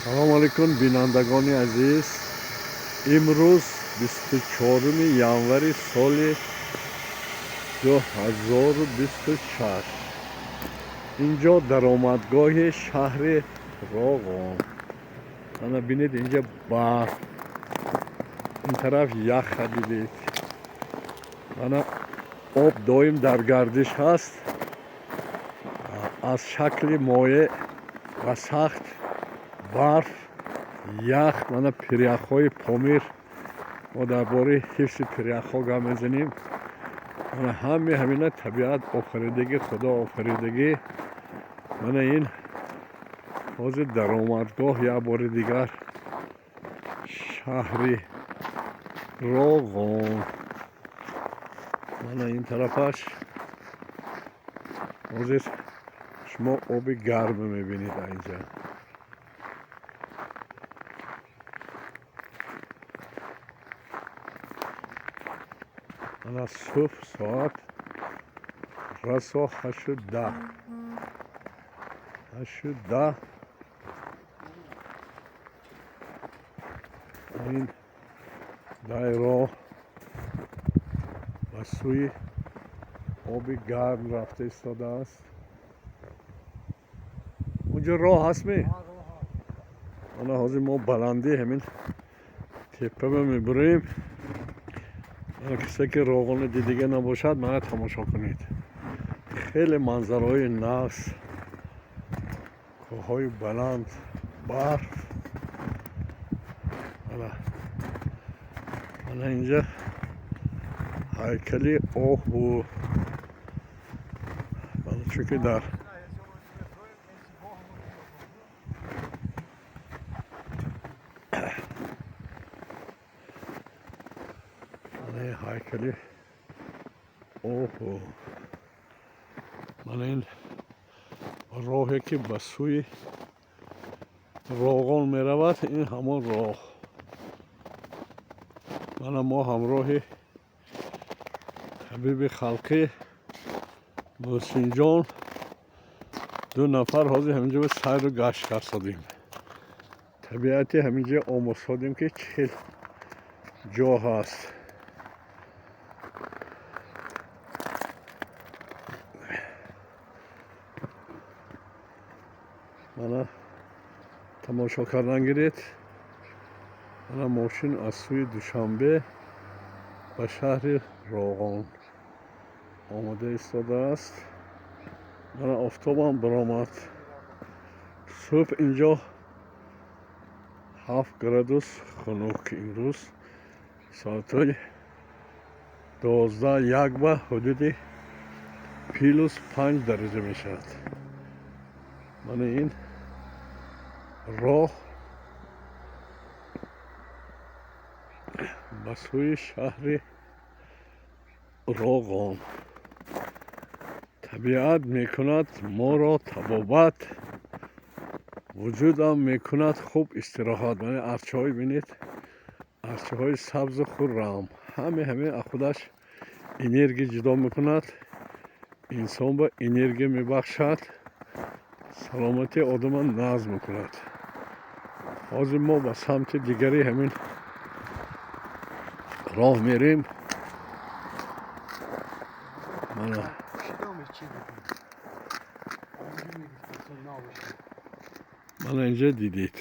Салом алейкум, бинандагони азиз. Имрӯз 24 январи соли 2026. Инҷо даромадгоҳи шаҳри Роғон. Ана бинед, инҷа барф, ин тараф яха дидед. Ана об доим дар гардиш ҳаст, аз шакли моеъ ва сахт, барф, ях. Мана пиряхҳои Помир. Мо дар бораи ҳифзи пиряхҳо гап мезанем. Мана ҳами ҳамина табиат офаридагӣ, Худо офаридагӣ. Мана ин ҳозир даромадгоҳ як бори дигар шаҳри Роғон. Мана ин тарафаш ҳозир шумо оби гарм мебинед инҷа. Ана субҳ соат расо 8:10, 8:10. Ин дайро ба сӯи оби гарм рафта истодааст. Унҷо роҳ ҳастми? Ана ҳозир мо баландии ҳамин теппама мебурем. Касе ки Роғони дидига набошад, мана тамошо кунед. Хеле манзараҳои нағз, кӯҳҳои баланд, барф. Ана инҷа ҳайкали оҳу. Чунки дар ҳайкали оҳу. Мана ин роҳе ки ба сӯи Роғон меравад, ин ҳамон роҳ. Мана мо ҳамроҳи ҳабиби халқӣ Муҳсинҷон ду нафар ҳозир ҳаминҷо сайру гашт карсодем. Табиати ҳаминҷо омӯзсодем, ки чӣ хел ҷо ҳаст. Мана тамошо кардан гиред. Мана мошин аз сӯи Душанбе ба шаҳри Роғон омода истодааст. Мана офтобам баромад. Субҳ инҷо 7 градус хунук. Имрӯз соатҳои 12:01 ба ҳудуди +5 дараҷа мешавад. Мана ин роҳ ба сӯи шаҳри Роғон. Табиат мекунад моро табобат, вуҷудам мекунад хуб истироҳат. Мана арчаҳои бинед, арчаҳои сабзу хуррам. Ҳаме аз худаш энергия ҷудо мекунад, инсон ба энергия мебахшад, саломатии одама назм мекунад. Ҳозир мо ба самти дигари ҳамин роҳ мерем. Мана инҷа дидед.